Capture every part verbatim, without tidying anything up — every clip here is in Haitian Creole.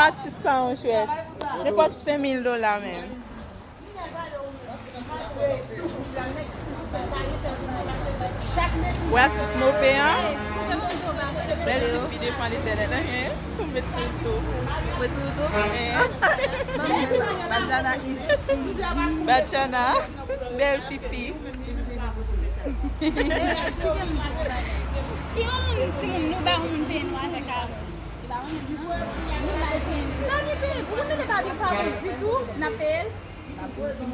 Atis pa yon jwèt. Nenpòt senk mil dola menm. Wè atis move an. Bèl ti fi devan entènèt, hein? Ou met sou tou. Mwen sou tou? Hein? Badjana is, is. Badjana. Bèl fifi. Si yon moun, timoun, nou ba yon moun peye nou avèk avan. N a gen peye. Ou se te pa gen pawòl ditou, n ap peye l.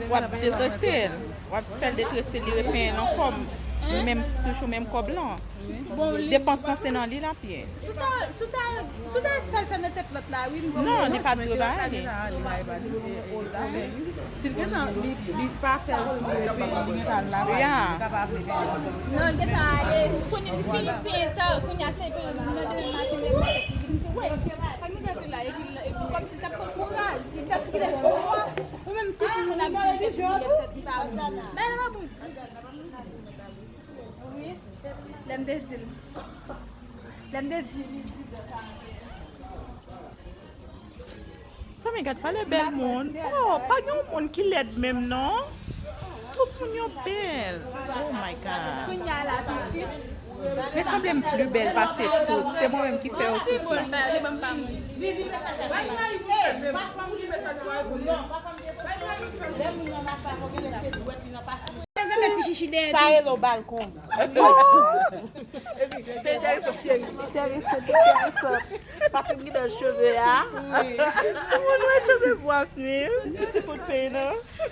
W ap detrese l. W ap fè l detrese, li repenyen nan kòb. Menm, toujou menm kòb lan. Bon, li Depans lan se nan li l ap ye. Sou ta, sou ta, sou ta sèl fè nan tèt lòt la, wi, m Non, li pa dwe ba li. Si l gentan, li, li pa fè l pou repenyen, li gentan al lakay, li kapab repenyen. Non, gentan ale. Kounye li fini penyen ta, kounye a se nan demen maten, li di, "Wè, pa gen gade la, epi, epi kòmsi l t ap pran kouraj, li t ap file fò a." Ou menm tout moun ap di, "Tèt li, tèt li pa bon." Men l pa bon. Wi. Lè m te di l. Lè m te di li, di de sa. Sa men gad pale bèl moun. Oh, pa gen yon moun ki lèd menm non. Tout moun yo bèl. Oh my God. Kounye a la pitit. Men sanble m pli bèl pase tout. Se mwen menm ki fè yo tout la. Li bon, li bon pa moun. Lè moun nan pa fè, gen lè se dwèt li nan pase. Sa rele yon balkon. Enteresan, cheri. Enteresan, enteresan. Paske m gen bèl cheve a. Wi. Timoun wè cheve bwa ap menm. Ti kout pey nan.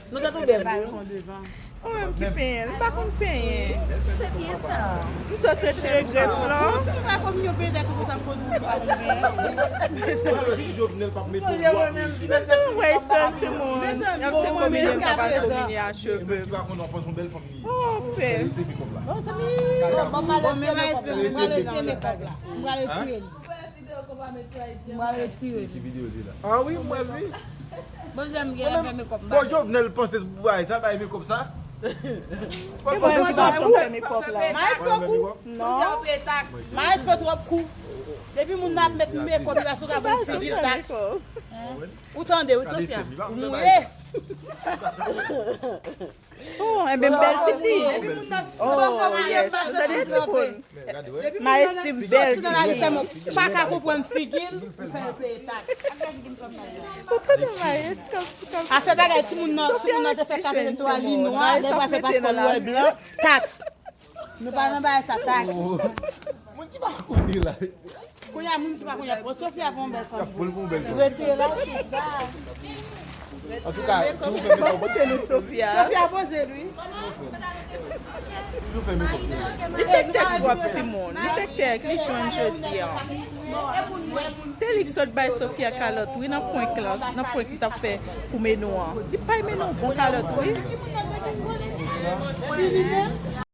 Nou te tou bèl. Balkon devan. Ou menm ki penyen. M pa konn penyen. Se byen sa. M sot retire grèf lan. Ti pa konn yon pede tou konsa konn ou pa konn penyen. Si Jovenel p ap mete dwèt li, ti bèl. Mezanmi, wè, se yon timoun. Y ap di komini, m pa pral komini a cheve. Ki pa konn anfans yon bèl fanm li ye. Oh, pè. Bon, zanmi. Bon, bon, m ale retire mekòp la. M ale retire mekòp la. M ale retire li. M ale retire li. Ki videyo se la? Ah wi, m wè l, wi. Bon, jan m gen afè mekòp m pa. Fò Jovenel panse sou bagay sa, bay mekòp sa. Fò l panse sou bagay sa. Maestro kou. Non. Maestro twòp kou. Depi moun nan ap met mekòp la sou tablo, figi l taks. Ou tande, wi, Sofia? Ou mouri. Oh, enben m bèl ti fi. Oh, yes. Ou tande ti moun. Maestro bèl ti fi. Pa ka konprann figi l, m fè l peye taks. Ou tande Maestro? Afè bagay timoun nan, timoun nan te fè katreventwa li nwa, lè pa fè paspò li wè blan, taks. Nou pa nan bagay sa, taks. Moun ki pa konnen la. Kounye a, moun ki pa konnen, pran Sofia pou yon bèl fanm. Pou l pou yon bèl fanm. Retire la, chita. Antouka, toujou fè mekòp. Kote nou, Sofia? Sofia poze l, wi. Toujou fè mekòp. Li fèk tèt dwòp, timoun. Li fèk tèt, li jwenn jodi a. Se li k sot bay Sofia kalòt, wi, nan prank lan, nan prank li t ap fè pou Menou an. Li bay Menou bon kalòt, wi. Li menm.